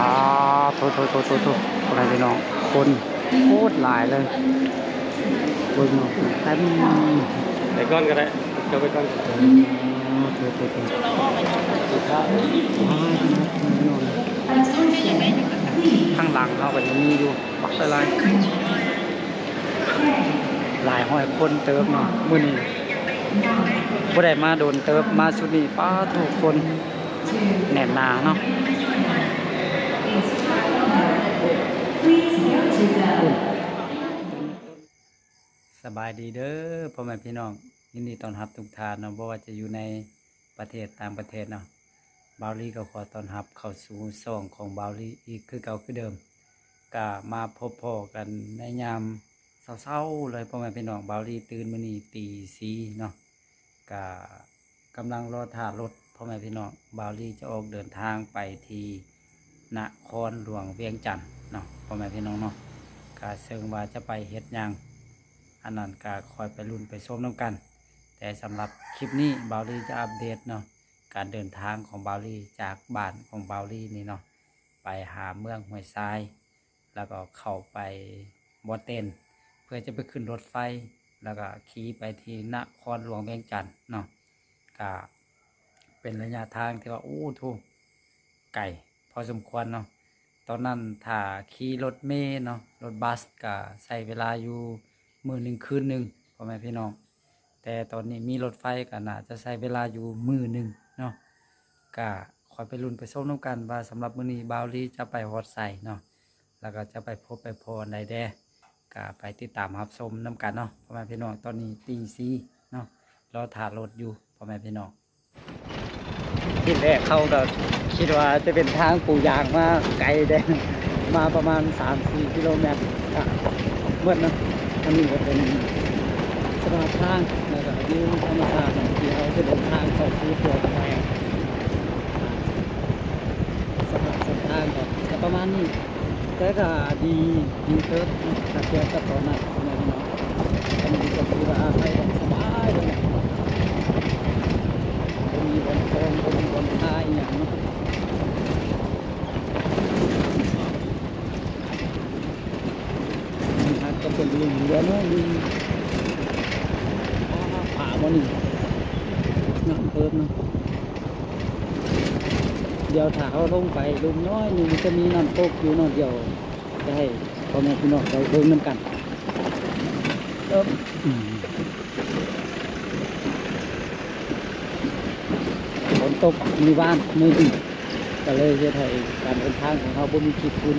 ອາ ໂທ້ໆໆໆ ພໍ່ແມ່ພີ່ນ້ອງ ຄົນໂຄດຫຼາຍເລີຍ ເບິ່ງເນາະ ເຕັມ ໄປກ່ອນກໍໄດ້ ເຈົ້າໄປກ່ອນ ເອີ ໂທ້ໆໆ ທາງຫຼັງເຮົາກໍຍັງມີຢູ່ ບັກຫຼາຍໆ ຫຼາຍຮ້ອຍຄົນເຕີບເນາະ ມື້ນີ້ບໍ່ໄດ້ມາດົນເຕີບ ມາຊຸດນີ້ ປາໂທ້ ຄົນແໜ້ນໜາເນາະ. ສະບາຍດີເດີພໍ່ແມ່ພີ່ນ້ອງ ຍິນດີຕ້ອນຮັບທຸກທ່ານເນາະ ບໍ່ວ່າຈະຢູ່ໃນ ປະເທດຕ່າງປະເທດເນາະ ບ່າວລີກໍຂໍຕ້ອນຮັບເຂົ້າສູ່ຊ່ອງຂອງບ່າວລີອີກຄືເກົ່າຄືເດີມ ກະມາພົບພໍ້ກັນໃນຍາມເຊົ້າໆເລີຍ ພໍ່ແມ່ພີ່ນ້ອງ. ບ່າວລີຕື່ນມື້ນີ້ຕີສີ່ເນາະ ກະກຳລັງລໍຖ້າລົດ ພໍ່ແມ່ພີ່ນ້ອງ. ບ່າວລີຈະອອກເດີນທາງໄປທີ່ນະຄອນຫຼວງວຽງຈັນເນາະ ພໍ່ແມ່ພີ່ນ້ອງເນາະ ກະເຊິ່ງວ່າຈະໄປເຮັດຫຍັງ ອັນນັ້ນກະຄ່ອຍໄປລຸ້ນໄປຊົມນຳກັນ. ແຕ່ສຳລັບຄລິບນີ້ ບ່າວລີຈະອັບເດດເນາະ ການເດີນທາງຂອງບ່າວລີຈາກບ້ານຂອງບ່າວລີນີ້ເນາະ ໄປຫາເມືອງຫ້ວຍຊາຍ ແລ້ວກໍເຂົ້າໄປບໍ່ເຕັນ ເພື່ອຈະໄປຂຶ້ນລົດໄຟ ແລ້ວກໍຂີ່ໄປທີ່ນະຄອນຫຼວງວຽງຈັນເນາະ. ກະເປັນໄລຍະທາງທີ່ວ່າ ໂອ້ ໂທ້ ໄກພໍສົມຄວນເນາະ. ຕອນນັ້ນຖ້າຂີ່ລົດເມເນາະ ລົດບັສ ກະໃຊ້ເວລາຢູ່ມື້ໜຶ່ງຄືນໜຶ່ງ ພໍ່ແມ່ພີ່ນ້ອງ. ແຕ່ຕອນນີ້ມີລົດໄຟກໍໜ້າຈະໃຊ້ເວລາຢູ່ມື້ໜຶ່ງເນາະ. ກະຄ່ອຍໄປລຸ້ນໄປຊົມນຳກັນວ່າສຳລັບມື້ນີ້ບ່າວລີຈະໄປຮອດໃສເນາະ ແລ້ວກໍຈະໄປພົບໄປພໍ້ອັນໃດແດ່ ກະໄປຕິດຕາມຮັບຊົມນຳກັນເນາະ ພໍ່ແມ່ພີ່ນ້ອງ. ຕອນນີ້ຕີສີ່ເນາະ ລໍຖ້າລົດຢູ່ ພໍ່ແມ່ພີ່ນ້ອງ. ທີແລກເຮົາກໍຄິດວ່າຈະເປັນທາງປູຢາງມາໄກແດ່ ມາປະມານສາມສີ່ກິໂລແມັດ ກະໝົດເນາະ. ອັນນີ້ກໍເປັນສະພາບທາງ ແລ້ວກໍວິວທຳມະຊາດເນາະ ທີ່ເຮົາຈະເດີນທາງເຂົ້າສູ່ຕົວແຂວງ. ສະພາບເສັ້ນທາງກໍຈະປະມານນີ້ ແຕ່ກໍດີ ດີເຕີບເນາະ ຖ້າທຽບກັບຕອນນັ້ນ ພໍ່ແມ່ພີ່ນ້ອງ. ອັນນີ້ກໍຖືວ່າໄປໄດ້ສະບາຍເລີຍ ບໍ່ມີບ່ອນໂຄ້ງ ບໍ່ມີບ່ອນຄາອີ່ຫຍັງເນາະ. ມັນອາດຈະເປັນລຸ່ມເດີເນາະ ລຸ່ມ ປາ ປາບໍ່ນີ້ ງາມເຕີບເນາະ. ດຽວຖ້າເຮົາລົງໄປລຸ່ມໜ້ອຍໜຶ່ງ ຈະມີນ້ຳຕົກຢູ່ເນາະ ດຽວຈະໃຫ້ພໍ່ແມ່ພີ່ນ້ອງໄດ້ເບິ່ງນຳກັນ. ເອີ ອືມ ຝົນຕົກມື້ວານມື້ນີ້ ກໍເລີຍເຮັດໃຫ້ການເດີນທາງຂອງເຮົາບໍ່ມີຂີ້ຝຸ່ນ.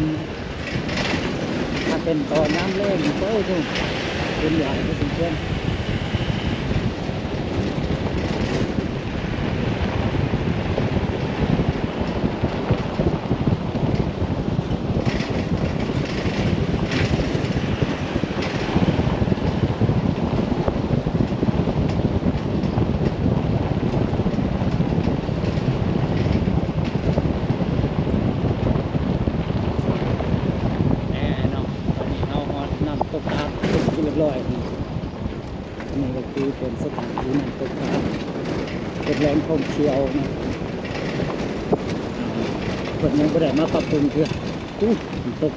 ຖ້າເປັນຕອນຍາມແລ້ງນີ້ ໂອ້ຍ ຝຸ່ນຫຼາຍພໍສົມຄວນ. ແນ່ເນາະ ຕອນນີ້ເຮົາຮອດນ້ຳຕົກອາດເປັນທີ່ຮຽບຮ້ອຍ. ອັນນີ້ກໍຄືເປັນສະຖານທີ່ນ້ຳຕົກອາດ ເປັນແຫຼ່ງທ່ອງທ່ຽວເນາະ ເພິ່ນຍັງບໍ່ໄດ້ມາປັບປຸງເທື່ອ. ອູ້ ນ້ຳຕົກ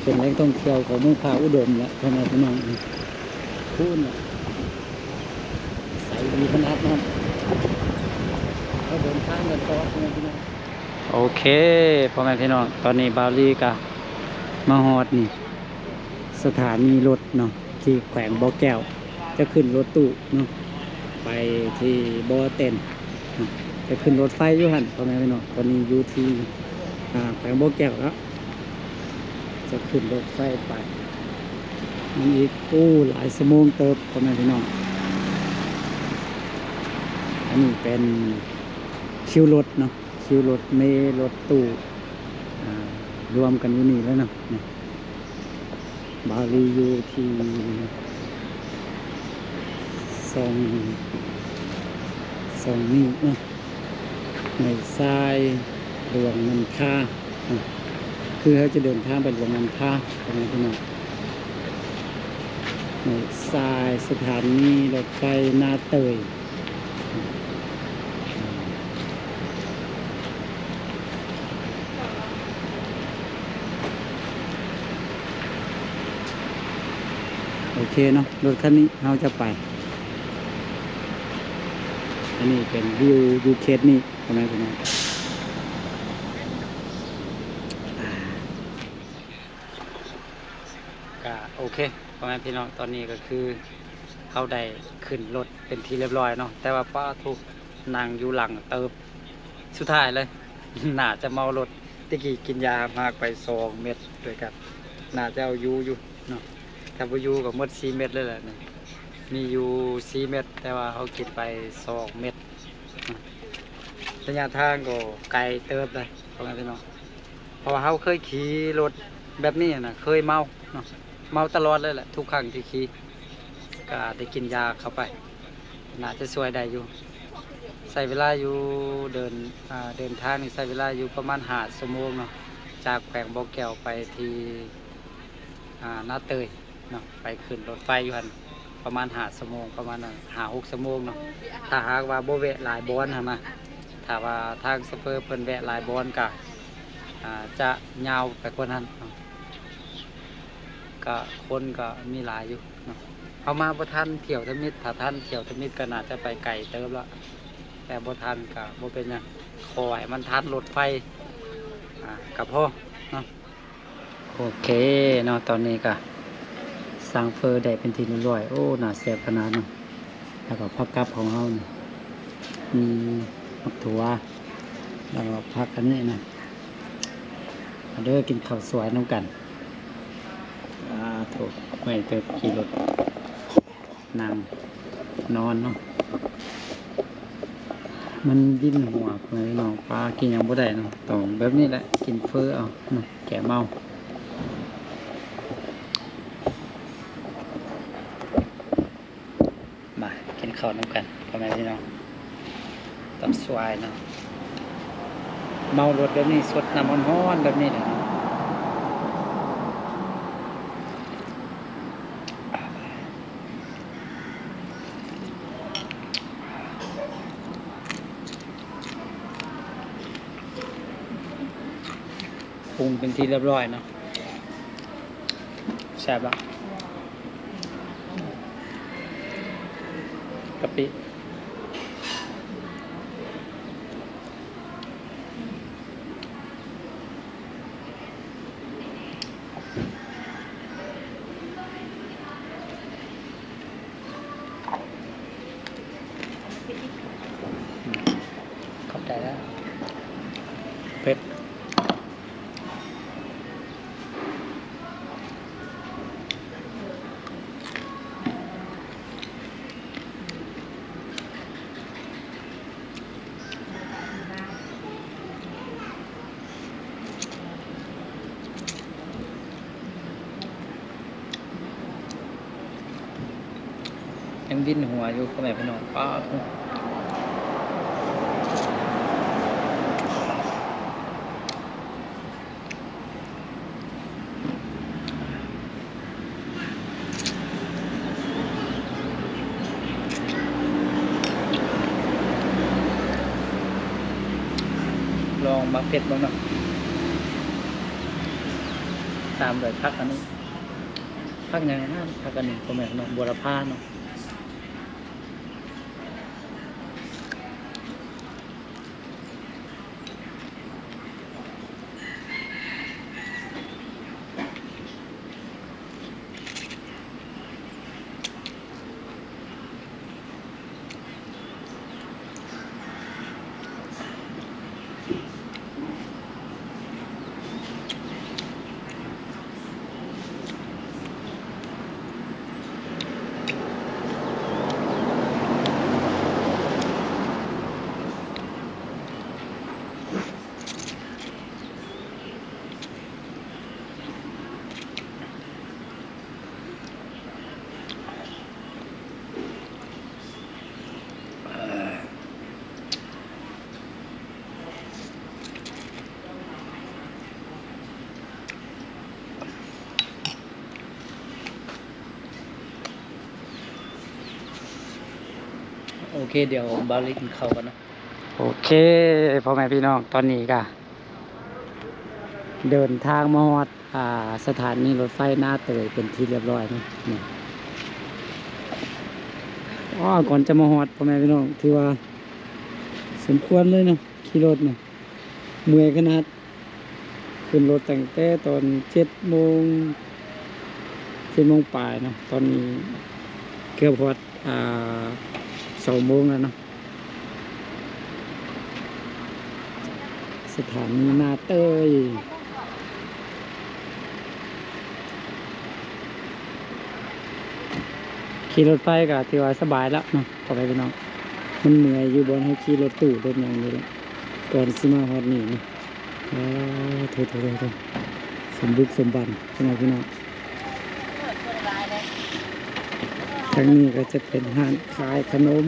ເປັນແຫຼ່ງທ່ອງທ່ຽວຂອງເມືອງພະອຸດົມແຫຼະ ພໍ່ແມ່ພີ່ນ້ອງ. ພຸ້ນ ໃສດີຂະໜາດນັ້ນ. ເຮົາເດີນທາງກັນຕໍ່ ພໍ່ແມ່ພີ່ນ້ອງ. ໂອເຄ ພໍ່ແມ່ພີ່ນ້ອງ ຕອນນີ້ບ່າວລີກະມາຮອດນີ້ ສະຖານີລົດເນາະ ທີ່ແຂວງບໍ່ແກ້ວ ຈະຂຶ້ນລົດຕູ້ເນາະ ໄປທີ່ບໍ່ເຕັນເນາະ ຈະຂຶ້ນລົດໄຟຢູ່ຫັ້ນ ພໍ່ແມ່ພີ່ນ້ອງ. ຕອນນີ້ຢູ່ທີ່ ອ່າ ແຂວງບໍ່ແກ້ວແລ້ວ ຈະຂຶ້ນລົດໄຟໄປ ມັນອີກ ໂອ້ ຫຼາຍຊົ່ວໂມງເຕີບ ພໍ່ແມ່ພີ່ນ້ອງ. ອັນນີ້ເປັນຄິວລົດເນາະ ຄິວລົດເມ ລົດຕູ້ ອ່າ ລວມກັນຢູ່ນີ້ແລ້ວເນາະ. ບ່າວລີຢູ່ທີ່ຊ່ອງ ຊ່ອງນີ້ເນາະ ໃນຊາຍຫຼວງນ້ຳທາເນາະ ຄືເຮົາຈະເດີນທາງໄປຫຼວງນ້ຳທາ ພໍ່ແມ່ພີ່ນ້ອງ ໃນຊາຍສະຖານີລົດໄຟນາເຕີຍ. ເຄເນາະ ລົດຄັນນີ້ເຮົາຈະໄປ ອັນນີ້ເປັນວິວຢູ່ເຂດນີ້ ພໍ່ແມ່ພີ່ນ້ອງ. ກະໂອເຄ ພໍ່ແມ່ພີ່ນ້ອງ ຕອນນີ້ກໍຄືເຮົາໄດ້ຂຶ້ນລົດເປັນທີ່ລຽບຮ້ອຍເນາະ ແຕ່ວ່າ ປາໂທ້ ນັ່ງຢູ່ຫຼັງເຕີບ ສຸດທ້າຍເລີຍ ໜ້າຈະເມົາລົດ. ແຕ່ກີ້ກິນຢາຮາກໄປສອງເມັດດ້ວຍກັນ ໜ້າຈະເອົາຢູ່ຢູ່ເນາະ ຖ້າບໍ່ຢູ່ກໍໝົດສີ່ເມັດເລີຍແຫຼະນີ້ ມີຢູ່ສີ່ເມັດ ແຕ່ວ່າເຮົາກິນໄປສອງເມັດເນາະ. ໄລຍະທາງກໍໄກເຕີບເລີຍ ພໍ່ແມ່ພີ່ນ້ອງ ເພາະວ່າເຮົາເຄີຍຂີ່ລົດແບບນີ້ນະ ເຄີຍເມົາເນາະ ເມົາຕະຫຼອດເລີຍແຫຼະ ທຸກຄັ້ງທີ່ຂີ່ ກໍໄດ້ກິນຢາເຂົ້າໄປ ໜ້າຈະຊ່ວຍໄດ້ຢູ່. ໃຊ້ເວລາຢູ່ເດີນ ອ່າ ເດີນທາງນີ້ໃຊ້ເວລາຢູ່ປະມານຫ້າຊົ່ວໂມງເນາະ ຈາກແຂວງບໍ່ແກ້ວໄປທີ່ ອ່າ ນາເຕີຍເນາະ ໄປຂຶ້ນລົດໄຟຢູ່ຫັ້ນປະມານຫ້າຊົ່ວໂມງ ປະມານຫ້າຫົກຊົ່ວໂມງເນາະ ຖ້າຫາກວ່າບໍ່ແວະຫຼາຍບ່ອນຫັ້ນນະ. ຖ້າວ່າທາງໂຊເຟີເພິ່ນແວະຫຼາຍບ່ອນກະ ອ່າ ຈະຍາວໄປກວ່ານັ້ນເນາະ ກະຄົນກະມີຫຼາຍຢູ່ເນາະ. ເຮົາມາບໍ່ທັນທ່ຽວທຳອິດ ຖ້າທັນທ່ຽວທຳອິດກໍໜ້າຈະໄປໄກເຕີບລະ ແຕ່ບໍ່ທັນກໍບໍ່ເປັນຫຍັງ ຂໍໃຫ້ມັນທັນລົດໄຟ ອ່າ ກໍພໍເນາະ. ໂອເຄເນາະ ຕອນນີ້ກໍສັ່ງເຝີໄດ້ເປັນທີ່ລຽບຮ້ອຍ ໂອ້ ໜ້າແຊບຂະໜາດເນາະ. ແລ້ວກໍຜັກກັບຂອງເຮົານີ້ ມີໝາກຖົ່ວ ແລ້ວກໍຜັກອັນນີ້ນະ. ມາເດີ ກິນເຂົ້າສວຍນຳກັນ. ອາໂທ້ ເມື່ອຍເຕີບ ຂີ່ລົດ ນັ່ງນອນເນາະ ມັນວິນຫົວເລີຍເນາະ. ປາ ກິນຫຍັງບໍ່ໄດ້ເນາະ ຕ້ອງແບບນີ້ແຫຼະ ກິນເຝີເອົາເນາະ ແກ້ເມົາ. ມາກິນເຂົ້ານຳກັນ ພໍ່ແມ່ພີ່ນ້ອງ ຕຳສວາຍເນາະ. ເມົາລົດແບບນີ້ ສົດນ້ຳຮ້ອນໆ ແບບນີ້ແຫຼະເນາະ. ປຸງເປັນທີ່ລຽບຮ້ອຍເນາະ ແຊບລະ ກະປິ. ຂອບໃຈເດີ ເຜັດ. ຍັງວິນຫົວຢູ່ ພໍ່ແມ່ພີ່ນ້ອງ ປາດ. ລອງໝາກເຜັດເບິ່ງເນາະ ຕາມດ້ວຍຜັກອັນນີ້ ຜັກຫຍັງຫັ້ນ ຜັກອັນນີ້ ບໍ່ແມ່ນເນາະ ບົວລະພາເນາະ. ໂອເຄ ດຽວບ່າວລີກິນເຂົ້າກ່ອນເນາະ. ໂອເຄ ພໍ່ແມ່ພີ່ນ້ອງ ຕອນນີ້ກະເດີນທາງມາຮອດ ອ່າ ສະຖານີລົດໄຟນາເຕີຍເປັນທີ່ລຽບຮ້ອຍເນາະ. ນີ້ ອ້າວ ກ່ອນຈະມາຮອດ ພໍ່ແມ່ພີ່ນ້ອງ ຖືວ່າສົມຄວນເລີຍເນາະ ຂີ່ລົດນະ ເມື່ອຍຂະໜາດ. ຂຶ້ນລົດຕັ້ງແຕ່ຕອນເຈັດໂມງ ເຈັດໂມງປາຍເນາະ ຕອນນີ້ເກືອບຮອດ ອ່າ ສອງໂມງແລ້ວເນາະ. ສະຖານີນາເຕີຍ ຂີ່ລົດໄຟກໍຖືວ່າສະບາຍແລ້ວເນາະ ພໍ່ແມ່ພີ່ນ້ອງ. ມັນເມື່ອຍຢູ່ບ່ອນເຮົາຂີ່ລົດຕູ້ລົດຫຍັງນີ້ແຫຼະ ກ່ອນຊິມາຮອດນີ້ນະ. ເອີ ໂທ້ໆໆໆ ສົມບຸກສົມບັນພີ່ນ້ອງ ພີ່ນ້ອງ. ທາງນີ້ກໍຈະເປັນຮ້ານຂາຍຂະໜົມ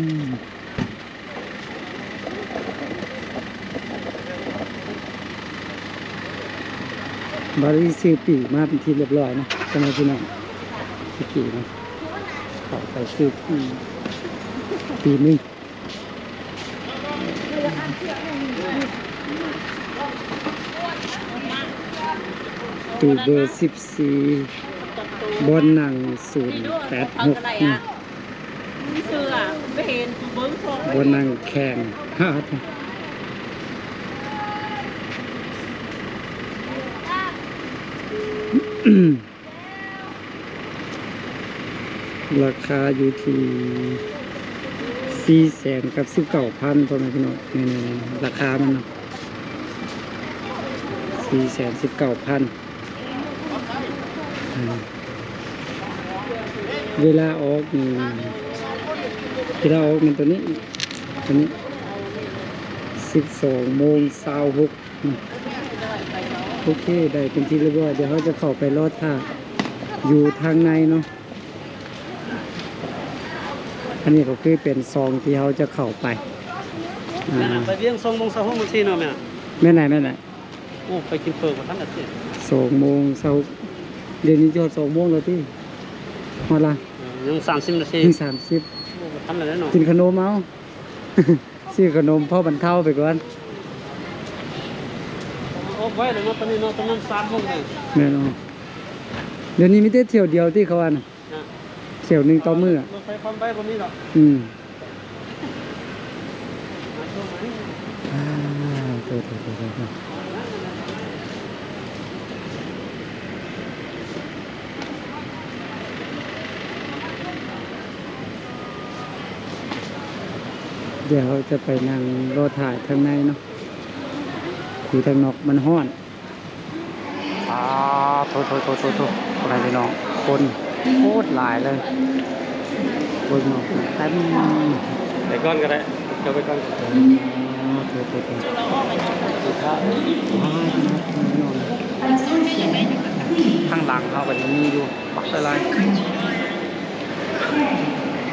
ບາດນີ້ຊື້ປີ້ງມາເປັນທີ່ຮຽບຮ້ອຍເນາະ ພໍ່ແມ່ພີ່ນ້ອງ. ສະກີເນາະ ເຂົ້າໄປຊື້ປີ້ງປີ້ງໜຶ່ງ. ຕູ້ເບີສິບສີ່ ບ່ອນນັ່ງສູນແປດຫົກນະ ບໍ່ນັ່ງແຂ່ງ. ລາຄາຢູ່ທີ່ສີ່ແສນກັບສິບເກົ້າພັນ ພໍ່ແມ່ພີ່ນ້ອງ. ນີ້ໆໆ ລາຄາມັນເນາະ ສີ່ແສນສິບເກົ້າພັນ. ເວລາອອກນີ້ ເວລາອອກແມ່ນໂຕນີ້ ໂຕນີ້ ສິບສອງໂມງຊາວຫົກ. ອືມ ໂອເຄ ໄດ້ເປັນທີ່ຮຽບຮ້ອຍ. ດຽວເຮົາຈະເຂົ້າໄປລໍຖ້າຢູ່ທາງໃນເນາະ. ອັນນີ້ກໍຄືເປັນຊ່ອງທີ່ເຮົາຈະເຂົ້າໄປ. ອ່າ ໄປວຽງສອງໂມງຊາວຫົກນາທີເນາະແມ່. ແມ່ນແຫຼະ ແມ່ນແຫຼະ. ໂອ້ ໄປກິນເຝີບໍ່ທັນນາທີ. ສອງໂມງຊາວຫົກ ດຽວນີ້ຈະຮອດສອງໂມງແລ້ວຕິ? ຮອດລະ? ເອີ ຍັງສາມສິບນາທີ. ຍັງສາມສິບ. ໂອ້ ບໍ່ທັນແລ້ວເນາະ. ກິນຂະໜົມເອົາ. ຊື້ຂະໜົມພໍບັນເທົາໄປກ່ອນ. ອອກໄວແລ້ວເນາະ ຕອນນີ້ເນາະ ຕອນນັ້ນສາມໂມງແລ້ວ. ແມ່ນເນາະ. ດຽວນີ້ມີແຕ່ຖ້ຽວດຽວຕິ ເຂົາວ່ານະ? ນະ ຖ້ຽວໜຶ່ງຕໍ່ມື້ອະ. ລົດໄຟຄວາມໄວບໍ່ມີດອກ. ອືມ. ອ່າ ໂຕໆໆໆ. ດຽວເຮົາຈະໄປນັ່ງລໍຖ້າທາງໃນເນາະ ຢູ່ທາງນອກມັນຮ້ອນ. ອ່າ ໂທ້ໆໆໆ ພໍ່ແມ່ພີ່ນ້ອງ ຄົນໂຄດຫຼາຍເລີຍ. ເບິ່ງເນາະ ເຕັມ. ໄປກ່ອນກໍໄດ້ ເຈົ້າໄປກ່ອນ. ອໍ ໂທ້ໆໆ ທາງຫຼັງເຮົາກໍຍັງມີຢູ່ ບັກຫຼາຍ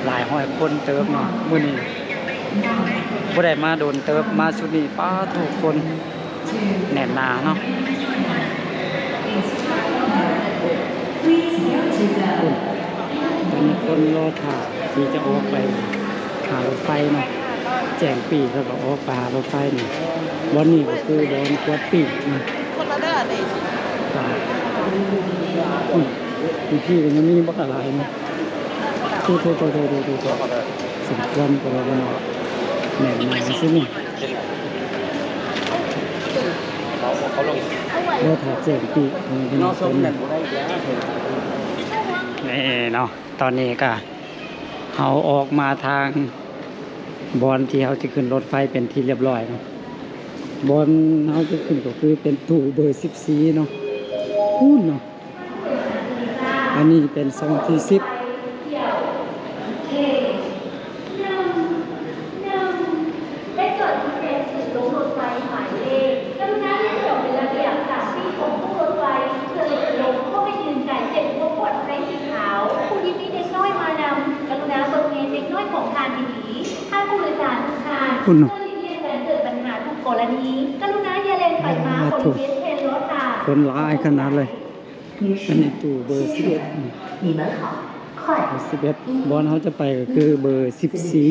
ໆ ຫຼາຍຮ້ອຍຄົນເຕີບເນາະ. ມື້ນີ້ບໍ່ໄດ້ມາດົນເຕີບ ມາຊຸດນີ້ ປາໂທ້ ຄົນແໜ້ນໜາເນາະ. ຄົນ ຄົນລໍຖ້າທີ່ຈະອອກໄປຫາລົດໄຟເນາະ ແຈ້ງປີ້ງ ແລ້ວກໍອອກໄປຫາລົດໄຟນີ້. ບ່ອນນີ້ກໍຄືບ່ອນກວດປີ້ງເນາະ. ອືມ ຢູ່ພີ້ກໍຍັງມີບັກຫຼາຍເນາະ. ໂທ້ໆໆໆ ສົມຄວນກັນແລ້ວເນາະ ແໜ້ນໜາຊິນີ້. ລໍຖ້າແຈ້ງປີ້ງເນາະ ພີ່ນ້ອງ. ນີ້ເນາະ ຕອນນີ້ກະເຮົາອອກມາທາງບ່ອນທີ່ເຮົາຈະຂຶ້ນລົດໄຟເປັນທີ່ຮຽບຮ້ອຍເນາະ. ບ່ອນເຮົາຈະຂຶ້ນກໍຄືເປັນຕູ້ເບີສິບສີ່ເນາະ ພຸ້ນເນາະ. ອັນນີ້ເປັນຊ່ອງທີສິບ. ພຸ້ນເນາະ ຄົນຫຼາຍຂະໜາດເລີຍ. ອັນນີ້ຕູ້ເບີສິບເອັດ ສິບເອັດ ບ່ອນເຮົາຈະໄປກໍຄືເບີສິບສີ່.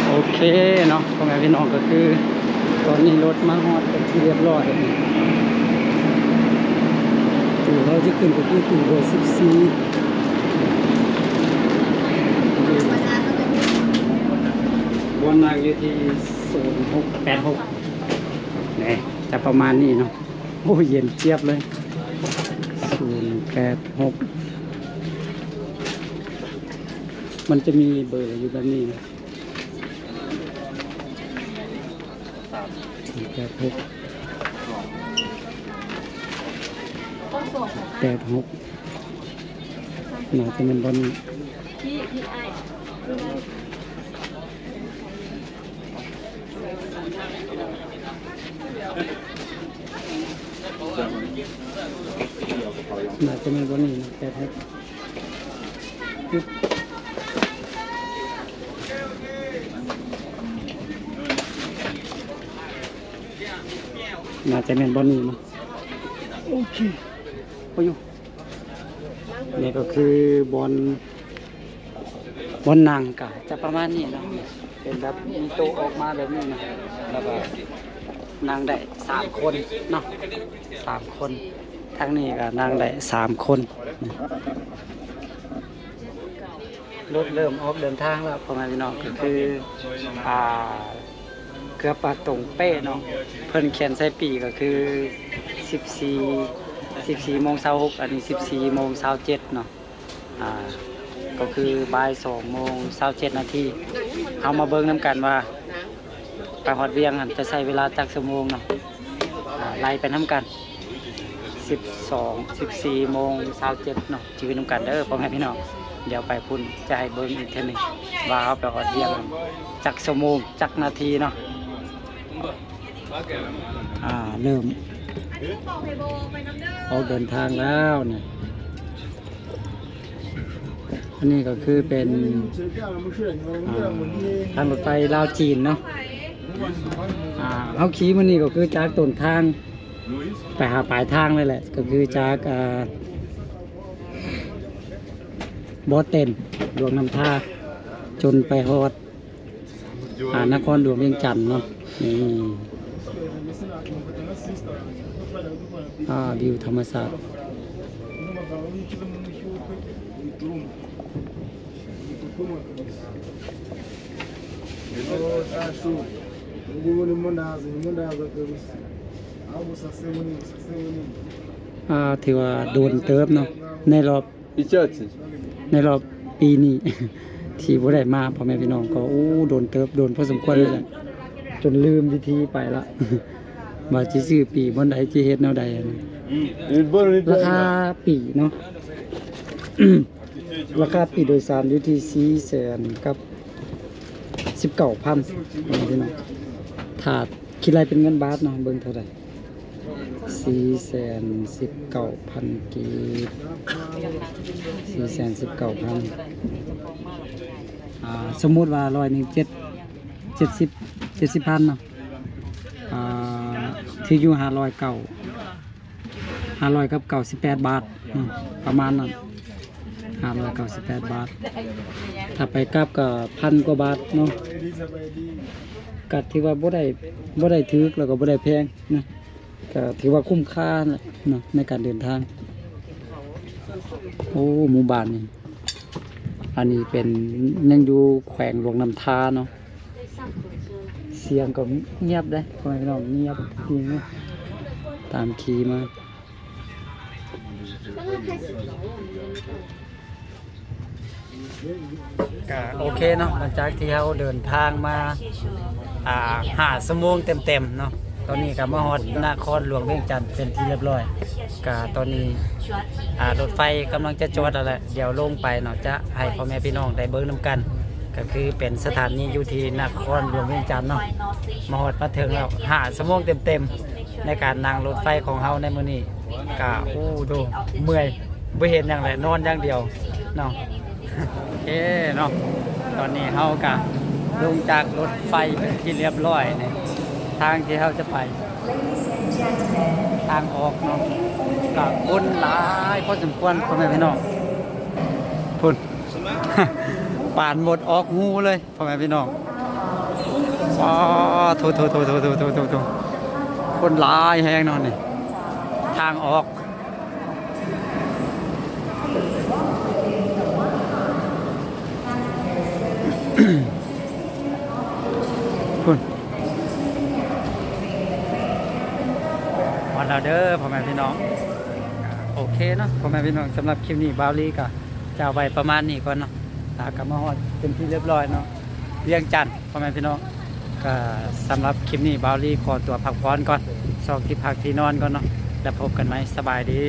ໂອເຄເນາະ ພໍ່ແມ່ພີ່ນ້ອງ ກໍຄືຕອນນີ້ລົດມາຮອດເປັນທີ່ຮຽບຮ້ອຍ. ຕູ້ເຮົາຈະຂຶ້ນໄປທີ່ຕູ້ເບີສິບສີ່ ບ່ອນນັ່ງຢູ່ທີ່ສູນຫົກແປດຫົກ ນີ້ຈະປະມານນີ້ເນາະ. ໂອ້ ເຢັນຈຽບເລີຍ ສູນແປດຫົກ ມັນຈະມີເບີຢູ່ແບບນີ້ນະ. ແປດຫົກ ແປດຫົກ ໜ້າຈະແມ່ນບ່ອນນີ້ ໜ້າຈະແມ່ນບ່ອນນີ້ນະ ແປດຫົກ. ໜ້າຈະແມ່ນບ່ອນນີ້ເນາະ. ໂອເຄ ພໍຢູ່. ນີ້ກໍຄືບ່ອນ ບ່ອນນັ່ງກໍຈະປະມານນີ້ເນາະ ເປັນແບບມີໂຕະອອກມາແບບນີ້ນະ ແລ້ວກໍນັ່ງໄດ້ສາມຄົນເນາະ ສາມຄົນ. ທາງນີ້ກໍນັ່ງໄດ້ສາມຄົນ. ລົດເລີ່ມອອກເດີນທາງແລ້ວ ພໍ່ແມ່ພີ່ນ້ອງ ກໍຄື ອ່າ ເກືອບປາຕົງເປະເນາະ. ເພິ່ນຂຽນໃສ່ປີ້ກໍຄືສິບສີ່ ສິບສີ່ໂມງຊາວຫົກ ອັນນີ້ສິບສີ່ໂມງຊາວເຈັດເນາະ. ອ່າ ກໍຄືບ່າຍສອງໂມງຊາວເຈັດນາທີ. ເຮົາມາເບິ່ງນຳກັນວ່າ ໄປຮອດວຽງຫັ້ນຈະໃຊ້ເວລາຈັກຊົ່ວໂມງເນາະ. ອ່າ ໄລ່ໄປນຳກັນ ສິບສອງ ສິບສີ່ໂມງຊາວເຈັດເນາະ. ຈື່ນຳກັນເດີພໍ່ແມ່ພີ່ນ້ອງ. ດຽວໄປພຸ້ນຈະໃຫ້ເບິ່ງອີກເທື່ອໜຶ່ງ ວ່າເຮົາໄປຮອດວຽງຫັ້ນຈັກຊົ່ວໂມງ ຈັກນາທີເນາະ. ອ່າ ເລີ່ມອອກເດີນທາງແລ້ວນີ້. ອັນນີ້ກໍຄືເປັນ ອ່າ ທາງລົດໄຟລາວຈີນເນາະ. ອ່າ ເຮົາຂີ່ມື້ນີ້ກໍຄືຈາກຕົ້ນທາງໄປຫາປາຍທາງເລີຍແຫຼະ ກໍຄືຈາກ ອ່າ ບໍ່ເຕັນ ຫຼວງນ້ຳທາ ຈົນໄປຮອດ ອ່າ ນະຄອນຫຼວງວຽງຈັນເນາະ. ນີ້ ອ່າ ວິວທຳມະຊາດ. ອ່າ ຖືວ່າໂດນເຕີບເນາະ ໃນລອບ ໃນລອບປີນີ້ ທີ່ບໍ່ໄດ້ມາ ພໍ່ແມ່ພີ່ນ້ອງ ກໍ ໂອ້ ໂດນເຕີບ ໂດນພໍສົມຄວນເລີຍແຫຼະ ຈົນລືມວິທີໄປລະ ວ່າຊິຊື້ປີ້ບ່ອນໃດ ຊິເຮັດແນວໃດ. ລາຄາປີ້ເນາະ ລາຄາປີ້ໂດຍສານຢູ່ທີ່ສີ່ແສນກັບສິບເກົ້າພັນ ພໍ່ແມ່ພີ່ນ້ອງ. ຖ້າ ຄິດໄລ່ເປັນເງິນບາດເນາະ ເບິ່ງເທົ່າໃດ? ສີ່ແສນສິບເກົ້າພັນກີບ ສີ່ແສນສິບເກົ້າພັນ. ອ່າ ສົມມຸດວ່າຮ້ອຍໜຶ່ງ ເຈັດ ເຈັດສິບ ເຈັດສິບພັນເນາະ. ອ່າ ຖືກຢູ່ຫ້າຮ້ອຍເກົ້າ ຫ້າຮ້ອຍກັບເກົ້າສິບແປດບາດເນາະ ປະມານນັ້ນ ຫ້າຮ້ອຍເກົ້າສິບແປດບາດ. ຖ້າໄປກັບກໍພັນກວ່າບາດເນາະ ກໍຖືວ່າບໍ່ໄດ້ ບໍ່ໄດ້ຖືກ ແລ້ວກໍບໍ່ໄດ້ແພງນະ ກໍຖືວ່າຄຸ້ມຄ່າແຫຼະເນາະ ໃນການເດີນທາງ. ໂອ້ ໝູ່ບ້ານນີ້ ອັນນີ້ເປັນ ຍັງຢູ່ແຂວງຫຼວງນ້ຳທາເນາະ. ສຽງກໍງຽບເດ້ ພໍ່ແມ່ພີ່ນ້ອງ ງຽບຈິງເນາະ ຕາມຂີ່ມາ. ກະໂອເຄເນາະ ຫຼັງຈາກທີ່ເຮົາເດີນທາງມາ ອ່າ ຫ້າຊົ່ວໂມງເຕັມໆເນາະ ຕອນນີ້ກໍມາຮອດນະຄອນຫຼວງວຽງຈັນເປັນທີ່ຮຽບຮ້ອຍ. ກະຕອນນີ້ ອ່າ ລົດໄຟກຳລັງຈະຈອດແລ້ວແຫຼະ ດຽວລົງໄປເນາະ ຈະໃຫ້ພໍ່ແມ່ພີ່ນ້ອງໄດ້ເບິ່ງນຳກັນ ກໍຄືເປັນສະຖານີຢູ່ທີ່ນະຄອນຫຼວງວຽງຈັນເນາະ. ມາຮອດມາເຖິງແລ້ວ ຫ້າຊົ່ວໂມງເຕັມໆ ໃນການນັ່ງລົດໄຟຂອງເຮົາໃນມື້ນີ້ ກະ ໂອ້ໂດ ເມື່ອຍ ບໍ່ເຮັດຫຍັງແຫຼະ ນອນຢ່າງດຽວເນາະ. ໂອເຄເນາະ ຕອນນີ້ເຮົາກະລົງຈາກລົດໄຟເປັນທີ່ຮຽບຮ້ອຍນີ້ ທາງທີ່ເຮົາຈະໄປ ທາງອອກເນາະ ກະຄົນຫຼາຍພໍສົມຄວນ ພໍ່ແມ່ພີ່ນ້ອງ. ພຸ້ນ ປານມົດອອກຮູເລີຍ ພໍ່ແມ່ພີ່ນ້ອງ. ອໍ ໂທ້ໆໆໆໆ ຄົນຫຼາຍແຮງເນາະນີ້ ທາງອອກ. ພຸ້ນ ຮອດແລ້ວເດີພໍ່ແມ່ພີ່ນ້ອງ. ໂອເຄເນາະ ພໍ່ແມ່ພີ່ນ້ອງ ສຳລັບຄລິບນີ້ບ່າວລີກໍຈະເອົາໄວ້ປະມານນີ້ກ່ອນເນາະ ແລ້ວກໍມາຮອດເປັນທີ່ຮຽບຮ້ອຍເນາະ ວຽງຈັນ ພໍ່ແມ່ພີ່ນ້ອງ. ກໍສຳລັບຄລິບນີ້ບ່າວລີຂໍຕົວພັກຜ່ອນກ່ອນ ຊອກທີ່ພັກທີ່ນອນກ່ອນເນາະ ແລ້ວພົບກັນໃໝ່ ສະບາຍດີ.